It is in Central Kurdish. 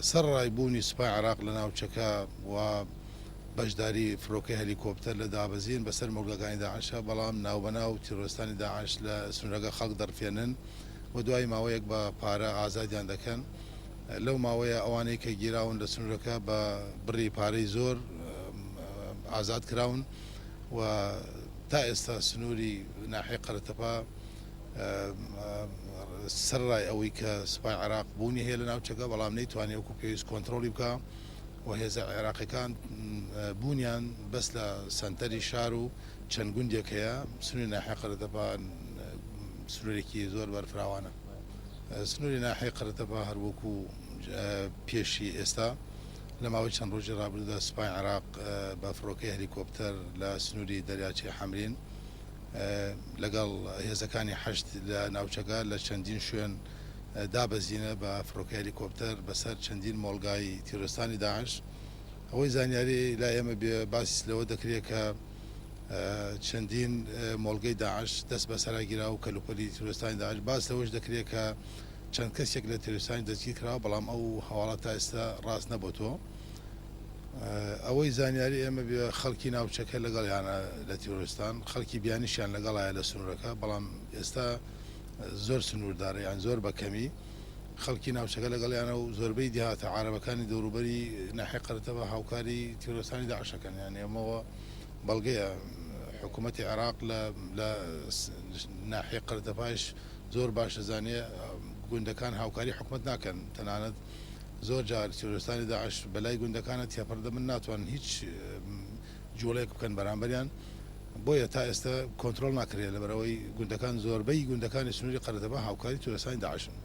سەرەڕای بوونی سوپای عێراق لە ناوچەکە و بەشداری فرۆکەی هەلیکۆپتەر لە دابەزین بەسەر مۆڵگەکانی داعشە، بەڵام ناوبەناو تیرۆرستانی داعش لە سنوورەکە خەڵک دەڕفێنن و دوای ماوەیەک بە پارە ئازادیان دەکەن. لەو ماوەیە ئەوانەی کە گیراون لە سنوورەکە بە بڕی پارەی زۆر ئازاد کراون و تا ئێستا سنووری ناحیەی قەرەتەپە سەرەڕای ئەوەی کە سوپای عێراق بوونی هەیە لە ناوچەکە، بەڵام نەیتوانی وەکو پێویست کۆنترۆڵی بکا و هێزە عێراقیەکان بوونیان بەس لە سەنتەری شار و چەند گوندێک هەیە. سنووری ناحیەی قەرەتەپە سنوورێکی زۆر بەرفراوانە. سنووری ناحیەی قەرەتەپە هەر وەکو پێشی ئێستا لە ماوەی چەند ڕۆژی ڕابردوودا سوپای عێراق بە فڕۆکەی هەلیکۆپتەر لە سنووری دەریاچەی حەمرین لەگەڵ هێزەکانی حەشد لە ناوچەکە لە چەندین شوێن دابەزینە بە فڕۆکەی هەلیکۆپتەر بەسەر چەندین مۆڵگای تیرۆرستانی داعش. ئەوەی زانیاری لای ئێمە بێ باس لەوە دەکرێت کە چەندین مۆڵگەی داعش دەست بەسەرا گیرا و کەلوپەلی تیرۆرستانی داعش باس لەوەش دەکرێت کە چەند کەسێک لە تیرۆرستانی دەستگیر کراوە بەڵام ئەو هەواڵە تا ئێستا ڕاست نەبۆتەوە. ئەوەی زانیاری ئێمە بێ خەڵکی ناوچەکە لەگەڵیانە لە تیرۆرستان، خەڵکی بیانیشیان لەگەڵایە لە سنوورەکە، بەڵام ئێستا زۆر سنووردارە یان زۆر بە کەمی خەڵکی ناوچەکە لەگەڵیانە و زۆربەی دیهاتە عارەبەکانی دەوروبەری ناحیەی قەرەتەپە هاوکاری تیرۆرستانی داعش ئەکەن یان ئێمەوە بەڵگەیە حکوومەتی عێراق لە لە ناحیەی قەرەتەپایش زۆر باش دەزانێ گوندەکان هاوکاری حکوومەت ناکەن تەنانەت زۆر جار تیرۆرستانی داعش بەلای گوندەکانە تێپەڕ دەبن ناتوانن هیچ جوڵەیەک بکەن بەرامبەریان بۆیە تا ئێستا کۆنترۆڵ ناکرێت لەبەرئەوەی گوندەکان زۆربەی گوندەکانی سنووری قەرەتەپە هاوکاری تیرۆرستانی داعشن.